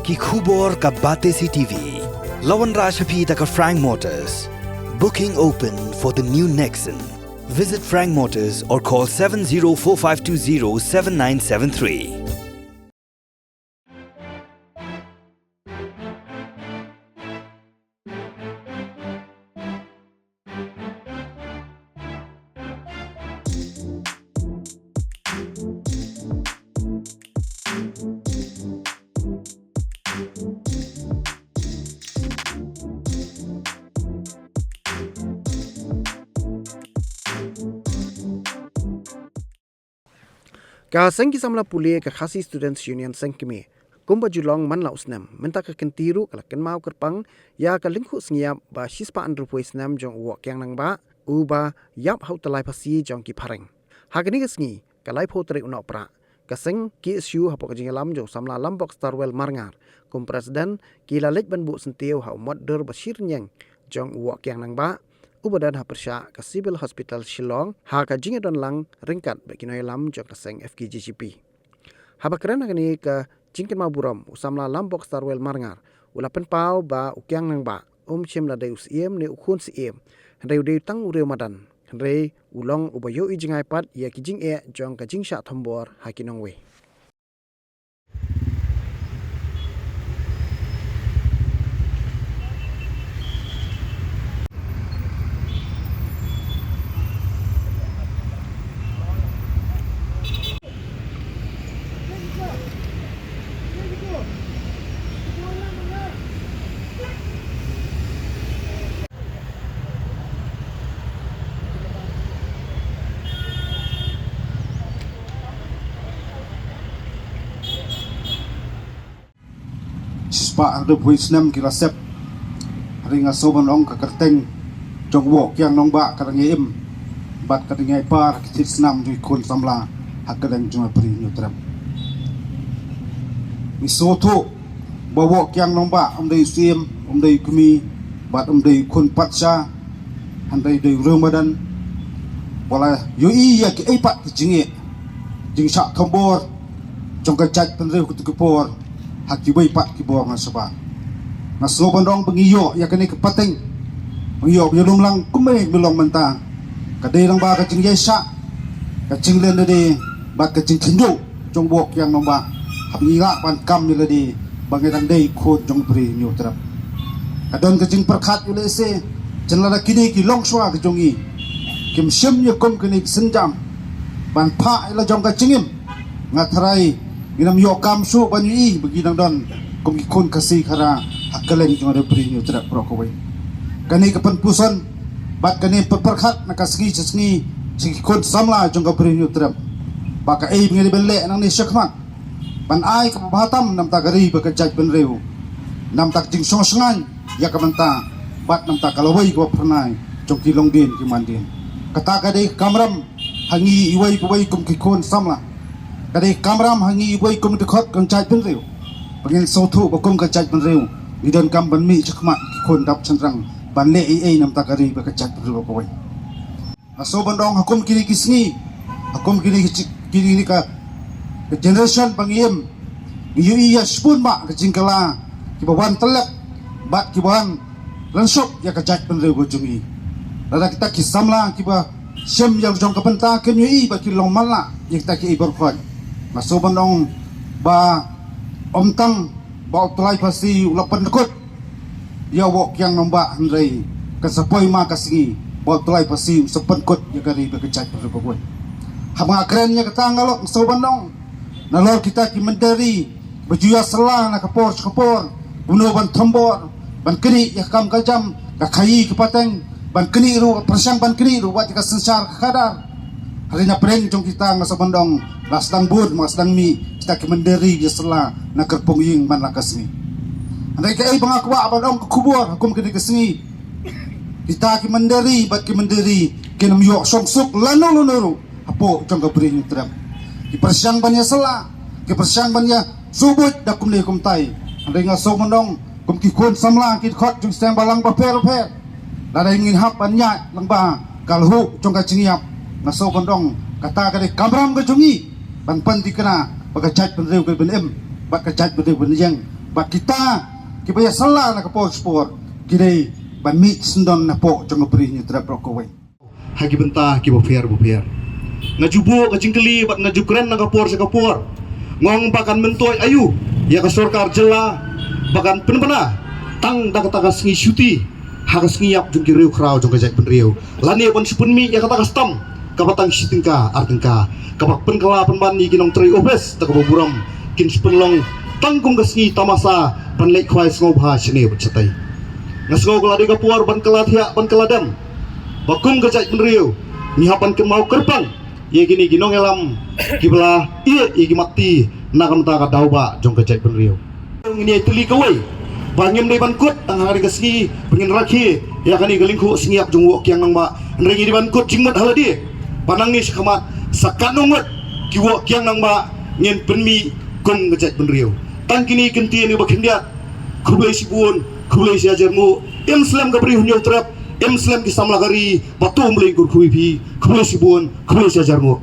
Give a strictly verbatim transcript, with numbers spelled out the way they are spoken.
Ki khubor ka Batesi T V. La wanrah sha phi da ka Frank Motors. Booking open for the new Nexon. Visit Frank Motors or call seven zero four five two zero seven nine seven three. Ka seng ki samla pule ka Khasi Students Union Seng Kmie, kumba ju long man la u snem, mynta ka kynti ruh ka la kynmaw kyrpang ïa ka lyngkhuh sngi ïap ba shispah hynriew phew snem jong u Woh Kiang Nangbah, uba ïap ha u tyllai phasi jong ki phareng. Ha kane ka sngi, ka laiphew tarik u Nohprah, ka seng K S U hapoh ka jingïalam jong u samla Lambok Starwell Marngar kum president, ki la leit ban buh syntiew ha u mot dur ba shi rynïeng jong u Woh Kiang Nangbah, uba don ha pyrshah ka Civil Hospital Shillong, ha ka jingïadon lang ryngkat bad ki nongïalam jong ka seng F K J G P. Haba kren ha kane ka jingkynmaw burom, u samla Lambok Starwell Marngar u la pynpaw ba u Kiang Nangbah um shym la dei u syiem ne u khun syiem, hynrei u dei tang u riewmadan, hynrei u long uba ïohi jngai pat ïa ki jingeh jong ka jingshah thombor ha ki nongwei. Shispah hynriew phew snem ki la sep. Hynrei nga sngew ban ong ka kyrteng jong u Woh Kiang Nangbah ka dang im bad ka dang ïai par ha ki thied snam jong ki khun samla ha kylleng jong ka Bri Hynñiewtrep. Ngi sngewthuh ba u Woh Kiang Nangbah um dei u syiem, um dei u kmie bad um dei u khun patsha, hynrei dei u riewmadan ba la ïohi ïa kiei pat ki jingeh, jingshah thombor jong ka jaitbynriew katto ka por ha kiwei pat ki bor nga sngewbha. Nga sngew ban ong ba ngi ïoh ïa kane ka pateng, ba ngi ïoh ba ïalum lang kumne ba long mynta, ka dei lang ba ka jingïaishah, ka jingleh lade bad ka jingthynjuh jong u Woh Kiang Nangbah, haba ngi lah ban kam ïa lade ba ngi dang dei khun jong u Bri Hynñiewtrep. Ka don ka jingpyrkhat ïa lehse, jan lada kine ki longshuwa ka jong ngi kim shim ïa kum kine ki sienjam ban phah ïa la jong ka jingim, nga tharai ngin ym ïoh kam shuh ban ïohi ba ngi dang don kum ki khun Khasi Khara ha kylleng jong ka Bri Hynñiewtrep baroh kawei. Kane ka pynpuson bad kane pynpyrkhat na ka sngi sha sngi sha ki khun samla jong ka Bri Hynñiewtrep ba kaei ba ngi dei ban leh nangne shakhmat ban ai kaba bha tam na bynta ka ri bad ka jaitbynriew, na bynta ka jingshong shngaiñ ïa ka bynta bad na bynta ka lawei kaba phyrnai jong ki longdien ki mandien. Kata ka dei ka kamram ha ngi iwei pa iwei kum ki khun samla. Ka dei ka kamram ha ngi iwei kum ki dkhot ka jaitbynriew ba ngin sngewthuh ba kum ka jaitbynriew ngi donkam ban mih shakhmat ki khun dap shynrang ban leh ei ei na bynta ka ri bad ka jaitbynriew kawei. Nga sngew ban ong ha kum kine ki sngi, ha kum kine ki chi-, kine ka, ka generation ba ngi im, ngi ïohi ïa shibun bah ka jingkylla kiba wan tyllep bad kiba wan lynshop ïa ka jaitbynriew ka jong ngi. Lada kita ki samla kiba shem ïa la jong ka bynta kin ïohi ba ki long matlah ïa kita kiei baroh khoit, nga sngew ban ong ba ym tang ba u tyllai phasi u la pynkut ïa u Woh Kiang Nangbah, hynrei kan sa poi ma ka sngi ba u tyllai phasi un sa pynkut ïa ka ri bad ka jaitbynriew kawei. Haba nga kren ïa kata nga long, sngew ban ong, nalor kita ki mynder ri ba ju ïasylla na ka por sha ka por kumno ban thombor, ban knieh ïa ka kam ka jam, ka khaïi ka pateng, ban knieh ruh, pyrshang ban knieh ruh wat ïa ka synshar ka khadar. Hynrei na pdeng jong kita nga sngew ban ong la sdang bun, la sdang mih kita ki mynder ri ïasylla na kyrpung ïing man la ka sngi. Hynrei kaei ba nga kwah ban ong ka khubor ha kum kine ki sngi, kita ki mynder ri bad ki mynder ri kin ym ïoh shong suk lano lano ruh hapoh jong ka Bri Hynñiewtrep. Ki pyrshang ban ïasylla, ki pyrshang ban ïasuhbuit da kumne kumtai. Hynrei nga sngew ban ong kum ki khun samla ki dkhot jong seng balang bapher bapher, lada ngin hap ban ñiah lyngba ka lhuh jong ka jingïap, nga sngew ban ong kata ka dei ka kamram ka jong ngi ban pynthikna ba ka jaitbynriew ka ban im bad ka jaitbynriew ban ïeng Bad kita kiba ïa sala na ka por ka por ki dei ban mih syndon na pok jong ka bri Hynñiewtrep baroh kawei. Ha ki bynta kiba pher ba pher nga ju buh ka jingkylli bad nga ju kren na ka por sha ka por. Nga ong ba kan myntoi aïu ïa ka sorkar jylla ba kan pynbna tang da kata ka sngi shuti ha ka sngi ïap jong ki riewkhraw jong ka jaitbynriew lane ban shu pynmih ïa kata ka stamp kaba tang shi tyngka ar tyngka kaba pynkylla pynban ïa ki nongtrei office da kaba burom kin shu pynlong tang kum ka sngi tamasa ban leit khwai sngewbha shane bad shatei. Nga sngew ka la dei ka por ban kylla thiah ban kylla dem ba kum ka jaitbynriew ngi hap ban kynmaw kyrpang ïa kine ki nongïalam kiba la ïeh ïa ki matti na ka bynta ka daw ba jong ka jaitbynriew. Ngin ïai tylli kawei ba ngim dei ban kut tang ha kane ka sngi ba ngin rakhe ïa kane ka lyngkhuh sngi ïap jong u Woh Kiang Nangbah, hynrei ngi dei ban kut jingmut ha lade ba nangne shakhmat sa katno ngut ki Woh Kiang Nangbah ngin pynmih kum ka jaitbynriew. Tang kine kyntien kiba khyndiat. Khublei shibun, khublei shi hajar nguh. Im slem ka bri Hynñiewtrep, im slem ki samla ka ri, ba to ym lei kur khublei phi, khublei shibun, khublei shi hajar nguh.